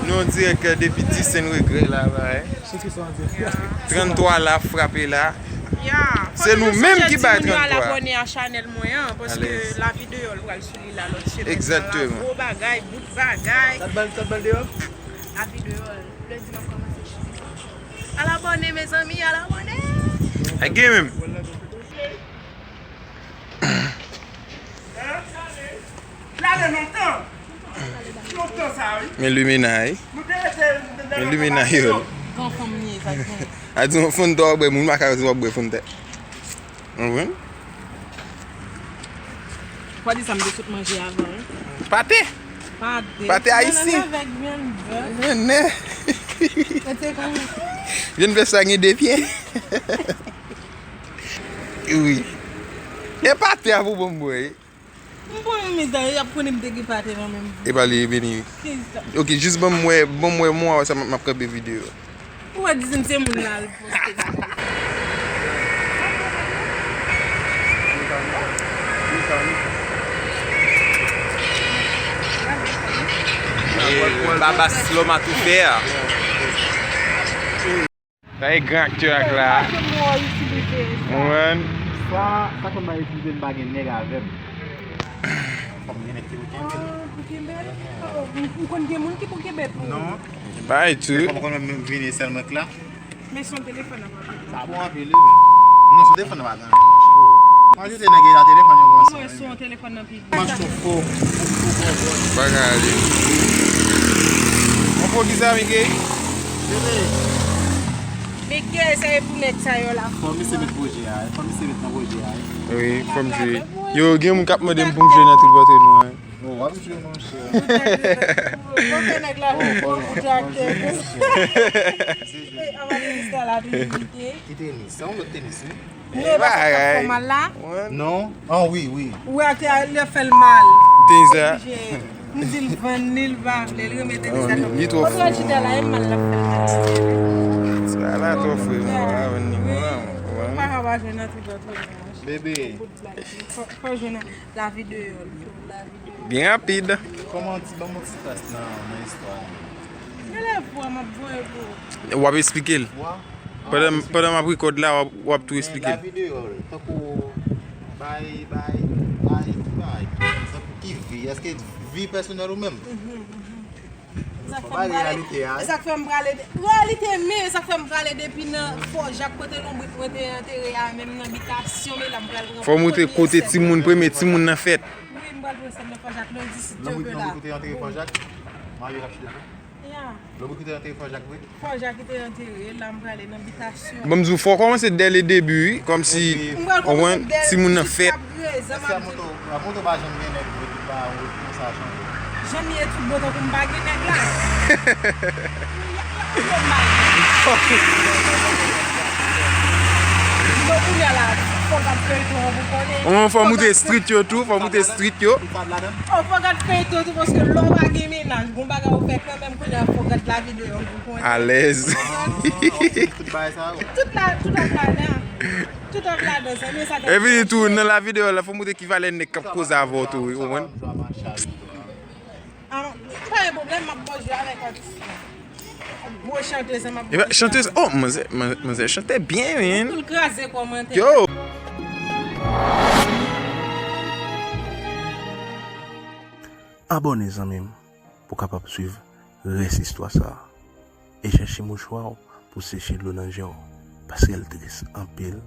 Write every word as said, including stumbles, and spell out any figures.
Nou an dirèk depi Disenn Regrè la, bay. Sou ki sa w di? Trannntwa la, frape la. Ya. Se nou menm ki bay trannntwa. Fò nou sonje di moun yo al abòne a chanèl mwen an, paske Alèz. Lavi deyò l pral sou li la lòt semèn nan la. Egzakteman. Gwo bagay, bout bagay. Sa t bal, sa t bal deyò? Lavi deyò l. Lendi m ap kòmanse chante. Al abòne, mezanmi, al abòne. Ak gen menm. Lale lontan. Lontan sa, wi. Men limena, wi. Men limena yo. Gran fanm li ye, sa gen. A di yon fon tò, w ap bwè, moun pa ka di w ap bwè fon tè. Ou konprann? Fò di sa m te sot manje avan, wi. Pate. Pate. Pate ayisyen. Vyann avèk vyann bèf. Vyann nè. Mete kòman? Vyann bèf sa gen de pye. Wi. E pate a pou bon m bwè. M pran yon miz la, y ap konnen m te gen pate nan menm. E pa li vini. Kisa? Ok, jis ban m wè, ban m wè mwa sa m ap kanpe videyo. Ou wè di se moun la al poste bagay. Babas Loma tou fè a. Sa e gran aktè ak la. Ou konprann? Sa, sa konn ba itilize m pa gen nèg avè m. Fò m gen nèg ki pou kenbe l. Ah, pou kenbe l? Oh, m, m konn gen moun ki pou kenbe l pou ou. Non. Bay tou. Fò m konn menm vini sèlman k la. Men se yon telefòn nan pa gen. Sa bon anpil, wi. Non, se yon telefòn nan pa gen. Mwen jete nèg la telefòn yo konsa. Mwen se yon telefòn nan pi. Mwen se yon fo. Bagay li. Yon fo ki sa, Miguel? Miguel, sa e pou nèg sa yo la. Fò misye met pwojè a, fò misye met nan pwojè a. Wi, fò misye. Yo, gen moun k ap mande m pou m jwe nan Tripòtre nou, wi. Bon, w ap jwe, monchè. Bon, fè nèg la vin pran pou traktè. Anvan minis la vin kite. Ki tenis? Se yon lòt tenis, wi. Mwen pa fè k ap fè mal la. Non? Ah, wi, wi. Ou wè ak lè fè l mal. Tenis la. M di l vann li, l pa vle, l renmen tenis la. Li twò fou. Otan chita la, e mal l ap fè l mal. Sa la twò fou, mwen pa vann li, mwen pa vann. Pa ka pa jwe nan Tripòtre. Bebe. Fò, fò jwenn lavi deyò l tou, lavi deyò. Byen rapid. Kòman ti, ban m yon ti tras nan, nan istwa a? Genlè vwa m ap voye pou ou. W ap esplike l. Vwa? Pandan, pandan m ap rekòd la, w ap, w ap tou esplike l. Lavi deyò l, tankou bay, bay, bay, ki bay? Tankou ki vi? Èske vi pèsonèl ou menm? Mhm, mhm. Sa k fè m prale, e sa k fè m prale de-, reyalite, men e sa k fè m prale depi nan Fò Jak kote lonbrit mwen te antere a, menm nan bitasyon, men la m pral pran premye sèn. Fò montre kote timoun, premye timoun nan fèt. Wi, m pral pran sèn nan Fò Jak lendi, si Dye vle la. Lonbrit, lonbrit ou te antere Fò Jak? Marye l ap chita tou? Ya. Lonbrit ou te antere Fò Jak vre? Fò Jak ki te antere, la m prale nan bitasyon. Bon, m di w, fò w kòmanse dè le debi, wi, kòmsi, ou konprann, timoun nan fèt. Èske a moto, a moto pa janm gen nèg vre ki pa wè konsa chanje? Jan m ye tout bon tankou m pa gen nèg la. Bon, kounye a la, fò w gad feyton an pou konnen. Fò w montre street yo tou, fò w montre street yo. Oh, fò w gad feyton tou, paske lè w pa gen mennaj, gon bagay ou fè kanmenm, kounye a fò w gad lavi deyò pou konnen. Alèz. Tout bagay sa yo. Tout la, tout ap ladan. Tout ap ladan, zanmi, sa k ap pase. Epi tou, nan lavi deyò la, fò w montre ki valè nèg k ap koze avè w tou, wi, ou konprann? Ah, pa gen pwoblèm, m ap bon jwe avèk atis la. Gwo chantèz, m ap bon jwe avèk. Chantèz, oh, manzè, man-, manzè chante byen, man. Pou l kraze kòmantè. Yo! Abòne, zanmi m, pou w kapab swiv rès istwa sa a. E chèche mouchwa w pou seche dlo nan je w, paske l tris anpil.